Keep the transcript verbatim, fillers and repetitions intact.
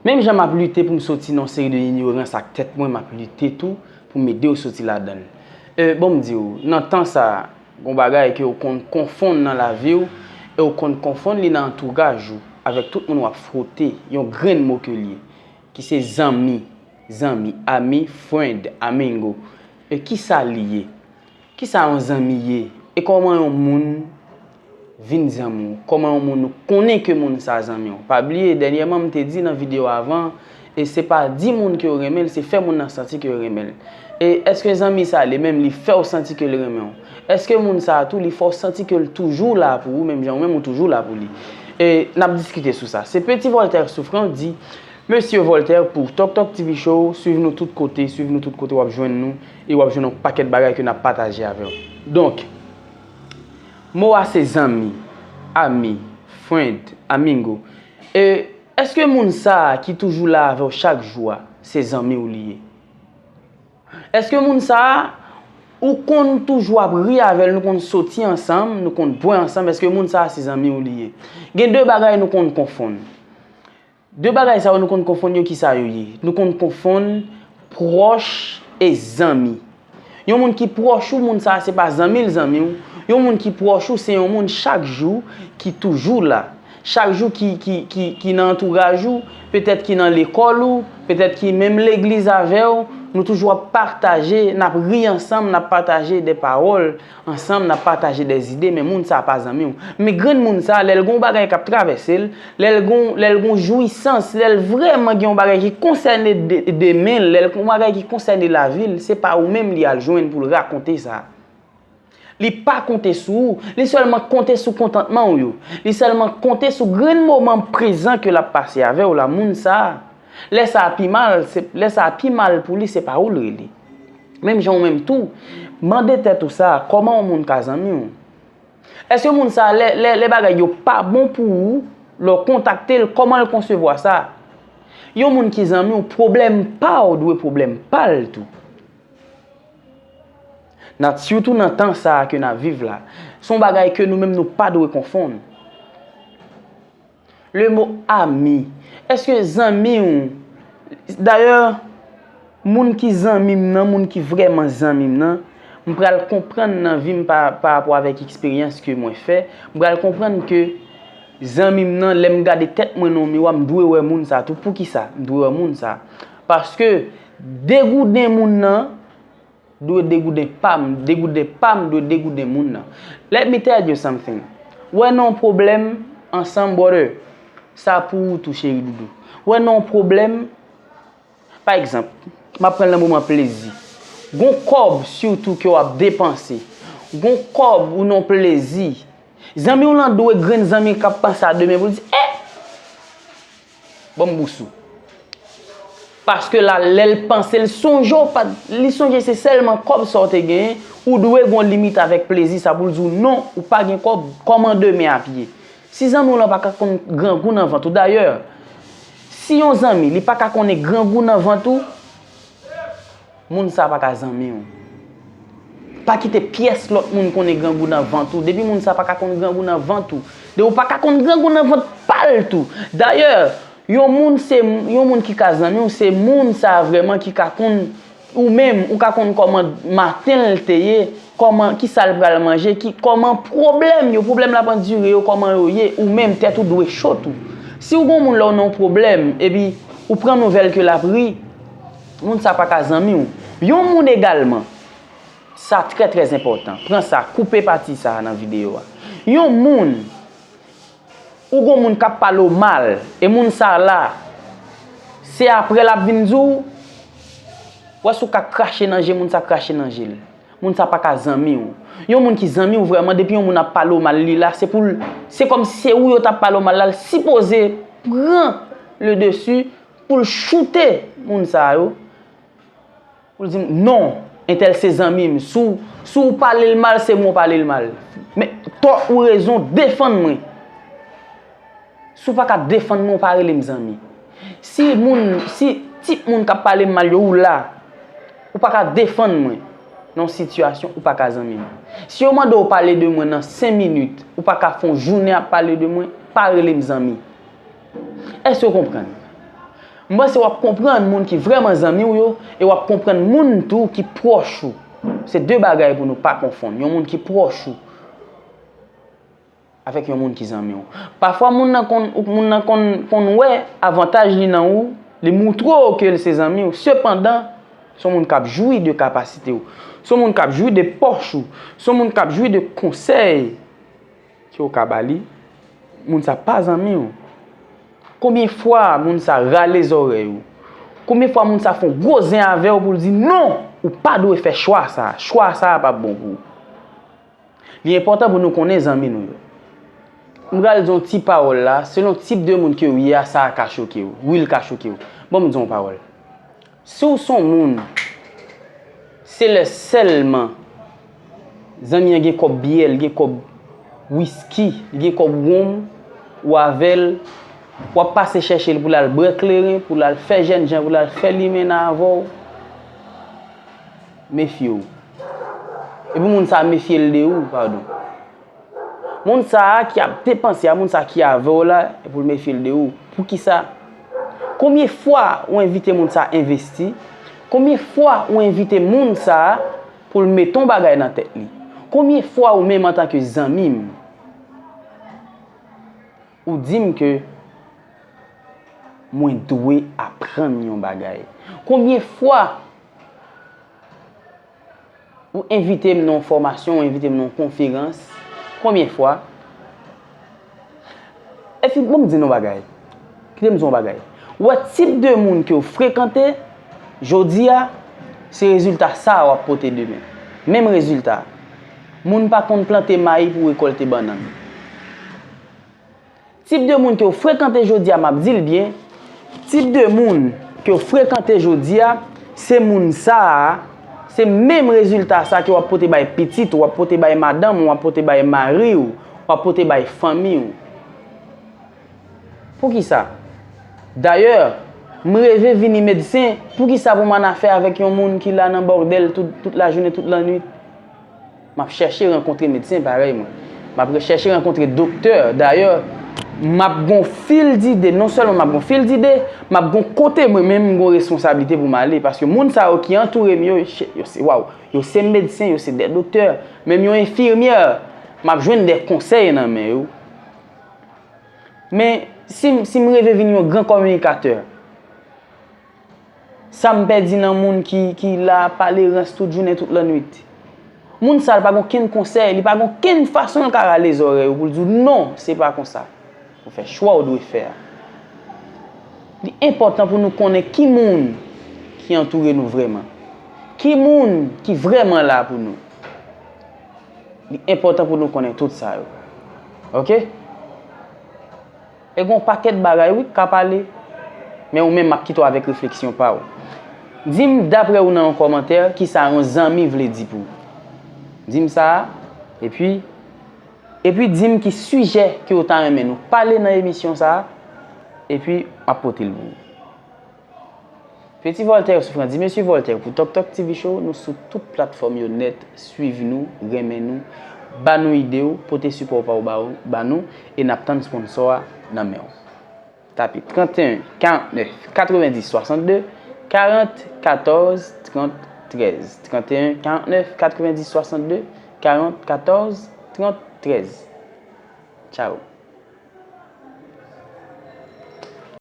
Menm jan m ap lite pou m soti nan yon seri de inyorans ak tèt mwen, m ap lite tou pou m ede w soti ladan l. E, bon, m di w, nan tan sa a, gon bagay ke w konn konfonn nan lavi w, e w konn konfonn li nan antouraj ou, avèk tout moun w ap fwote, yon grenn mo ke l ye, ki se zanmi, zanmi, ami, friend, amigo. E kisa li ye? Kisa yon zanmi ye? E kòman yon moun vin zanmi w? Kòman yon moun ou konnen ke moun sa a zanmi w? Pa bliye, dènyèman m te di nan videyo avan, e se pa di moun ke w renmen l, se fè moun nan santi ke w renmen l. E èske zanmi sa a li menm, li fè w santi ke l renmen w? Èske moun sa a tou, li fè w santi ke l toujou la pou ou, menm jan ou menm ou toujou la pou li? E n ap diskite sou sa. Se Petit Voltaire Souffrant di, Mesye Voltaire pou Tok Tok T V Show, swiv nou tout kote, swiv nou tout kote, w ap jwenn nou, e w ap jwenn yon pakèt bagay ke n ap pataje avè w. Donk, mo a se zanmi, ami, friend, amigo. E èske moun sa a ki toujou la avè w chak jou a, se zanmi w li ye? Èske moun sa a, ou konn toujou ap ri avè l, nou konn soti ansanm, nou konn bwè ansanm, èske moun sa a se zanmi w li ye? Gen de bagay nou konn konfonn. De bagay sa yo nou konn konfonn yo, kisa yo ye? Nou konn konfonn pwòch e zanmi. Yon moun ki pwòch ou, moun sa a se pa zanmi l zanmi w. Yon moun ki pwòch ou, se yon moun chak jou ki toujou la. Chak jou ki, ki, ki, ki nan antouraj ou, petèt ki nan lekòl ou, petèt ki menm legliz avè w, nou toujou ap pataje, n ap ri ansanm, n ap pataje de pawòl ansanm, n ap pataje de zide, men moun sa a pa zanmi w. Men grenn moun sa a, lè l gon bagay k ap travèse l, lè l gon, lè l gon jwisans, lè l vrèman gen yon bagay ki konsène de, demen l, lè l gon bagay ki konsène lavi l, se pa ou menm li al jwenn pou l rakonte sa. Li pa konte sou ou, li sèlman konte sou kontantman w yo. Li sèlman konte sou grenn moman prezan ke l ap pase avè w la, moun sa a. Lè sa a pi mal, se, lè sa a pi mal pou li, se pa ou l rele. Menm jan ou menm tou, mande tèt ou sa, kòman yon moun ka zanmi w? Èske moun sa a, lè, lè, lè bagay yo pa bon pou ou, lè w kontakte l, kòman l konsevwa sa? Yon moun ki zanmi w, pwoblèm pa w dwe pwoblèm pa l tou. Nan, sitou nan tan sa a ke n ap viv la, se yon bagay ke nou menm nou pa dwe konfonn. Le mot ami. Èske zanmi w, dayè, moun ki zanmi m nan, moun ki vrèman zanmi m nan, m pral konprann nan vi m pa, pa rapò avèk eksperyans ke mwen fè, m pral konprann ke zanmi m nan, lè m gade tèt mwen nan yon miwa, m dwe wè moun sa tou. Poukisa m dwe wè moun sa? Paske degouden moun nan, dwe degouden pa m, degouden pa m dwe degouden moun nan. Let me tell you something. Wè nan yon pwoblèm ansanm, brother, sa pou ou tou, cheri doudou. Wè nan yon pwoblèm, pa egzanp, m ap pran l nan moman plezi. Gon kòb sitou ke w ap depanse. Gon kòb ou nan plezi. Zanmi w lan dwe grenn zanmi k ap panse a demen pou l di, eh! Ban m bous ou. Paske la, lè l panse, l sonje w pa t, li sonje se sèlman kòb sa w te genyen, ou dwe gon limit avèk plezi sa pou l di w non, ou pa gen kòb, kòman demen ap ye? Si zanmi w lan pa ka konn grangou nan vant ou, dayè, si yon zanmi, li pa ka konnen grangou nan vant ou, moun sa pa ka zanmi w. Pa kite pyès lòt moun konnen grangou nan vant ou. Depi moun sa pa ka konn grangou nan vant ou, depi w pa ka konn grangou nan vant pa l tou. Dayè, yon moun se, yon moun ki ka zanmi w, se moun sa vrèman ki ka konn ou menm, ou ka konn kòman maten l te ye, kòman, kisa l pral manje, ki, kòman pwoblèm yo, pwoblèm l ap andire yo, kòman yo ye, ou menm tèt ou dwe cho tou. Si w gon moun lè w nan yon pwoblèm, epi ou pran nouvèl ke l ap ri, moun sa pa ka zanmi w. Yon moun egalman, sa trè, trè enpòtan. Pran sa, koupe pati sa a nan videyo a. Yon moun, ou gon moun k ap pale w mal, e moun sa la, se apre l ap vin di w, wè si w ka krache nan je moun sa, krache nan je l. Moun sa pa ka zanmi w. Yon moun ki zanmi w vrèman, depi yon moun ap pale w mal li la, se pou l, se kòmsi se ou yo t ap pale w mal la, l sipoze pran le dessus pou l choute moun sa yo. Pou l di m, non, entèl se zanmi m. Si w, si w pale l mal, se mwen w pale l mal. Men, tò ou rezon, defann mwen. Si w pa ka defann mwen, w pa rele m zanmi. Si moun, si tip moun k ap pale m mal yo, ou la, ou pa ka defann mwen nan yon sitiyasyon, ou pa ka zanmi m. Si yo mande w pale de mwen nan senk minit, ou pa ka fè yon jounen ap pale de mwen, pa rele m zanmi. Èske w konprann? M panse w ap konprann moun ki vrèman zanmi w yo, e w ap konprann moun tou ki pwòch ou. Se de bagay pou nou pa konfonn. Yon moun ki pwòch ou avèk yon moun ki zanmi w. Pafwa, moun nan konn, moun nan konn, konn wè avantaj li nan ou, li moutre w ke l se zanmi w. Sepandan, se yon moun k ap jwi de kapasite w. Se yon moun k ap jwi de pòch ou. Se yon moun k ap jwi de konsèy ke w ka ba li. Moun sa pa zanmi w. Konbyen fwa moun sa rale zòrèy ou? Konbyen fwa moun sa fè yon gwo zen avè w pou l di non, ou pa dwe fè chwa sa a, chwa sa a p ap bon pou ou? Li enpòtan pou nou konnen zanmi nou yo. M pral di yon ti pawòl la, selon tip de moun ke w ye a, sa a ka choke w. Wi, l ka choke w. Ban m di yon pawòl. Si w se yon moun, se lè sèlman zanmi an gen kòb byè, l gen kòb wiski, l gen kòb wonm, ou avè l, w ap pase chèche l pou l al bwè kleren, pou l al fè jènjan, pou l al fè limena avè w, mefye w. Epi moun sa a mefye l de ou, padon. Moun sa a ki ap depanse a, moun sa a ki avè w la, e pou l mefye l de ou. Poukisa? Konbyen fwa ou envite moun sa a envesti? Konbyen fwa ou envite moun sa a pou l mete yon bagay nan tèt li? Konbyen fwa ou menm antanke zanmi m, ou di m ke mwen dwe aprann yon bagay? Konbyen fwa ou envite m nan yon fòmasyon, ou envite m nan yon konferans? Konbyen fwa? Epi, bon, m di nou bagay. Kite m di yon bagay. Ou wè tip de moun ke w frekante jodi a, se rezilta sa a w ap pote demen. Menm rezilta. Moun pa konn plante mayi pou rekòlte bannann. Tip de moun ke w frekante jodi a, m ap di l byen, tip de moun ke w frekante jodi a, se moun sa a, se menm rezilta sa a ke w ap pote bay pitit ou, w ap pote bay madanm ou, w ap pote bay mari w, w ap pote bay fanmi w. Poukisa? Dayè, m reve vini medsen, poukisa pou m annafè avèk yon moun ki la nan bòdèl tout, tout lajounen, tout lannwit? M ap chèche rankontre medsen parèy mwen. M ap chèche rankontre doktè. Dayè, m ap gon fil dide. Non sèlman m ap gon fil dide, m ap gon kote mwen menm m gon responsablite pou m ale. Paske moun sa yo ki antoure m yo, yo se, waw, yo se medsen, yo se de doktè. Menm yon enfimyè, m ap jwenn de konsèy nan men yo. Men, si m, si m reve vin yon gran kominikatè, sa m pèdi nan moun ki, ki la ap pale rans tout jounen, tout lannwit? Moun sa a, li pa gen okenn konsèy, li pa gen okenn fason l ka rale zòrèy ou pou l di w, "Non, se pa konsa." Ou fè chwa ou dwe fè a. Li enpòtan pou nou konnen ki moun ki antoure nou vrèman. Ki moun ki vrèman la pou nou. Li enpòtan pou nou konnen tout sa yo. Oke? E gon pakèt bagay, wi, k ka pale. Men ou menm, m ap kite w avèk refleksyon pa w. Di m, daprè ou nan yon kòmantè, kisa yon zanmi vle di pou ou. Di m sa a, epi, epi di m ki sijè ke w ta renmen nou pale nan emisyon sa a, epi m ap pote l pou ou. Peti Voltaire Souffrant di, Mesye Voltaire, pou Tok Tok T V Show, nou sou tout platfòm yo nèt, swiv nou, renmen nou, ba nou ide w, pote sipò pa w ba, ba nou, e n ap tann sponsò a nan men w. Tape trente et un quarante-neuf quatre-vingt-dix soixante-deux, quarante quatorze trente treize. Trente et un quarante-neuf quatre-vingt-dix soixante-deux, quarante quatorze trente treize. Ciao.